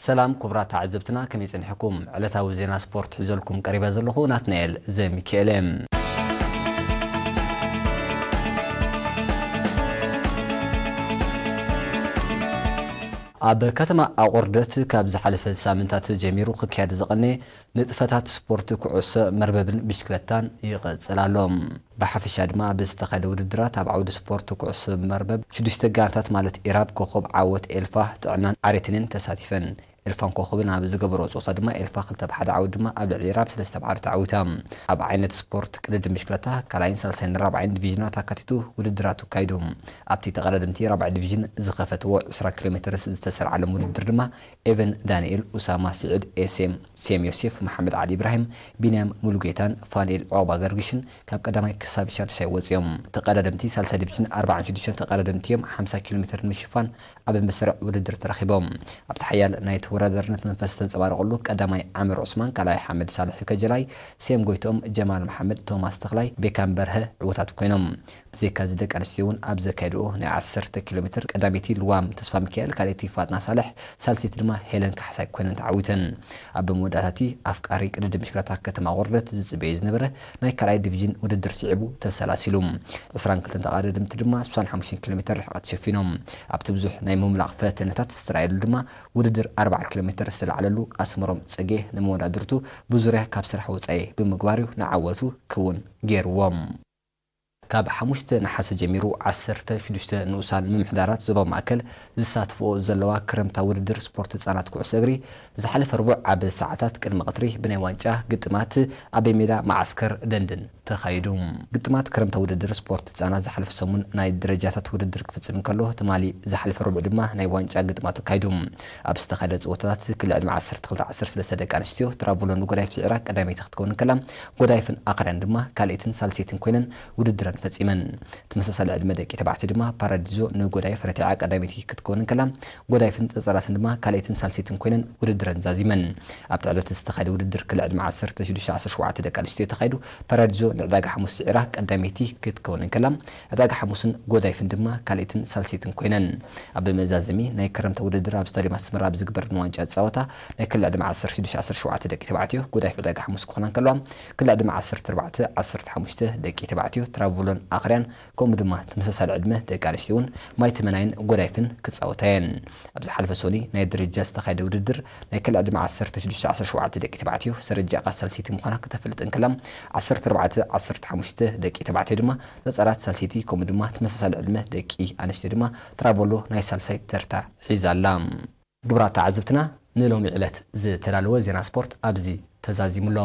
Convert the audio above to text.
ሰላም ክቡራት ተዓዘብትና፣ ከመይ ጸኒሕኩም? ዕለታዊ ዜና ስፖርት ሒዘልኩም ቀሪበ ዘለኹ ናትናኤል ዘሚካኤል እየ። ኣብ ከተማ ኣቑርደት ካብ ዝሓለፈ ሳምንታት ጀሚሩ ክካየድ ዝቐነየ ንጥፈታት ስፖርት ኩዕሶ መርበብን ብሽክለታን ይቕጽል ኣሎ። ብሓፈሻ ድማ ኣብ ዝተኻየደ ውድድራት ኣብ ዓውዲ ስፖርት ኩዕሶ መርበብ ሽዱሽተ ጋንታት ማለት ኢራብ፣ ኮኾብ፣ ዓወት፣ ኤልፋ፣ ጥዕናን ዓሬትንን ተሳቲፈን። ኤልፋን ኮኾብን ኣብ ዝገበሮ ጸወታ ድማ ኤልፋ ክልተ ብ ሓደ ዓወት ድማ ኣብ ልዕሊ ኢራብ ሰለስተ ብ ሓደ ተዓዊታ። ኣብ ዓይነት ስፖርት ቅድድም ብሽክለታ ካልኣይን ሳልሳይን ራብዓይን ዲቪዥናት ኣካቲቱ ውድድራቱ ኣካይዱ። ኣብቲ ተቐዳደምቲ ራብዓይ ዲቪዥን ዝኸፈትዎ ዕስራ ኪሎ ሜትር ዝተሰርዓሎም ውድድር ድማ ኤቨን ዳንኤል፣ ኡሳማ ስዒድ፣ ኤስኤም፣ ሴም ዮሴፍ፣ መሓመድ ዓሊ ኢብራሂም፣ ቢንያም ሙሉጌታን ፋንኤል ዑቕባ ገርግሽን ካብ ቀዳማይ ክሳብ ሻድሻይ ወጺኦም። ተቐዳደምቲ ሳልሳይ ዲቪዥን ኣርባዓን ሽዱሽተን ተቐዳደምቲ እዮም ሓምሳ ኪሎ ሜትር ንምሽፋን ኣብ መስርዕ ውድድር ተረኺቦም። ኣብቲ ሓያል ናይ ተወዳዳርነት መንፈስ ዝተንጸባረቐሉ ቀዳማይ ዓምር ዑስማን፣ ካልኣይ ሓመድ ሳልሒ ከጀላይ፣ ሴም ጎይትኦም፣ ጀማል መሓመድ፣ ቶማስ ተኽላይ፣ ቤካም በርሀ ዕዉታት ኮይኖም። ብዘይካ እዚ ደቂ ኣንስትዮ እውን ኣብ ዘካየድኦ ናይ ዓሰርተ ኪሎ ሜትር ቀዳመይቲ ልዋም ተስፋ ሚካኤል፣ ካልኣይቲ ፋጥና ሳልሕ፣ ሳልሰይቲ ድማ ሄለን ካሕሳይ ኮይነን ተዓዊተን። ኣብ መወዳእታቲ ኣፍቃሪ ቅድድም ብሽክለታ ከተማ ኣቑርደት ዝጽበዮ ዝነበረ ናይ ካልኣይ ዲቪዥን ውድድር ስዒቡ ተሰላሲሉ። ዕስራን ክልተን ተቐዳደምቲ ድማ ስሳን ሓሙሽተን ኪሎ ሜትር ርሕቐት ሸፊኖም። ኣብቲ ብዙሕ ናይ ምምላቕ ፈተነታት ዝተራእየሉ ድማ ውድድር ኣርባዓ ኪሎ ሜትር ዝተላዕለሉ ኣስመሮም ጽጌ ንመወዳድርቱ ብዙርያ ካብ ስራሕ ወጻኢ ብምግባር እዩ ንዓወቱ ክውን ገይርዎም። ካብ ሓሙሽተ ነሓሰ ጀሚሩ ዓሰርተ ሽዱሽተ ንኡሳን ምምሕዳራት ዞባ ማእከል ዝሳትፍኦ ዘለዋ ክረምታዊ ውድድር ስፖርት ህጻናት ኩዕሶ እግሪ ዝሓለፈ ረቡዕ ኣብ ሰዓታት ቅድሚ ቀትሪ ብናይ ዋንጫ ግጥማት ኣበይ ሜዳ መዓስከር ደንድን ተኻይዱ። ግጥማት ክረምታዊ ውድድር ስፖርት ህጻናት ዝሓለፈ ሰሙን ናይ ደረጃታት ውድድር ክፍጽም እንከሎ፣ ትማሊ ዝሓለፈ ረቡዕ ድማ ናይ ዋንጫ ግጥማት ተካይዱ። ኣብ ዝተኻየደ ጸወታታት ክሊ ዕድመ ዓሰርተ ክልተ ዓሰርተ ሰለስተ ደቂ ኣንስትዮ ትራቮሎ ንጎዳይፍ ስዒራ ቀዳመይቲ ክትከውን እንከላ፣ ጎዳይፍን ኣኽርያን ድማ ካልኣይትን ሳልሰይትን ኮይነን ውድድረን ፈጺመን። ተመሳሳሊ ዕድመ ደቂ ተባዕትዮ ድማ ፓራዲዞ ንጎዳይፍ ረቲዓ ቀዳመይቲ ክትከውን እንከላ፣ ጎዳይፍን ጸጸራትን ድማ ካልኣይትን ሳልሰይትን ኮይነን ውድድረን ዛዚመን። ኣብቲ ዕለት ዝተኻየደ ውድድር ክሊ ዕድመ ዓሰርተ ሽዱሽተ ዓሰርተ ሸውዓተ ደቂ ኣንስትዮ ተኻይዱ። ፓራዲዞ ንዕዳጋ ሓሙስ ስዒራ ቀዳመይቲ ክትከውን እንከላ፣ ዕዳጋ ሓሙስን ጎዳይፍን ድማ ካልኣይትን ሳልሰይትን ኮይነን። ኣብ መዛዘሚ ናይ ክረምቲ ውድድር ኣብ ስታዲየም ኣስመራ ኣብ ዝግበር ንዋንጫ ጸወታ ናይ ክሊ ዕድመ ዓሰርተ ሽዱሽተ ዓሰርተ ሸውዓተ ደቂ ተባዕትዮ ጎዳይፍ ዕዳጋ ሓሙስ ክኾና እንከለዋ፣ ክሊ ዕድመ ዓሰርተ ኣርባዕተ ዓሰርተ ሓሙሽተ ደቂ ተባዕትዮ ትራቮሎን ኣኽርያን ከምኡ ድማ ተመሳሳሊ ዕድመ ደቂ ኣንስትዮ እውን ማይ ተመናይን ጎዳይፍን ክጻወታ እየን። ኣብ ዝሓለፈ ሶኒ ናይ ደረጃ ዝተኻየደ ውድድር ናይ ክሊ ዕድመ ዓሰርተ ሽዱሽተ ዓሰርተ ሸውዓተ ደቂ ተባዕትዮ ሰረጃ ቃ ሳልሰይቲ ምዃና ክተፍልጥ እንከላ፣ ዓሰርተ ኣርባዕተ ዓሰርተ ሓሙሽተ ደቂ ተባዕትዮ ድማ ጸጸራት ሳልሰይቲ ከምኡ ድማ ተመሳሳሊ ዕድመ ደቂ ኣንስትዮ ድማ ትራቮሎ ናይ ሳልሳይ ተርታ ሒዛ ኣላ። ክቡራት ተዓዘብትና፣ ንሎሚ ዕለት ዝተዳለወ ዜና ስፖርት ኣብዚ ተዛዚሙ ኣሎ።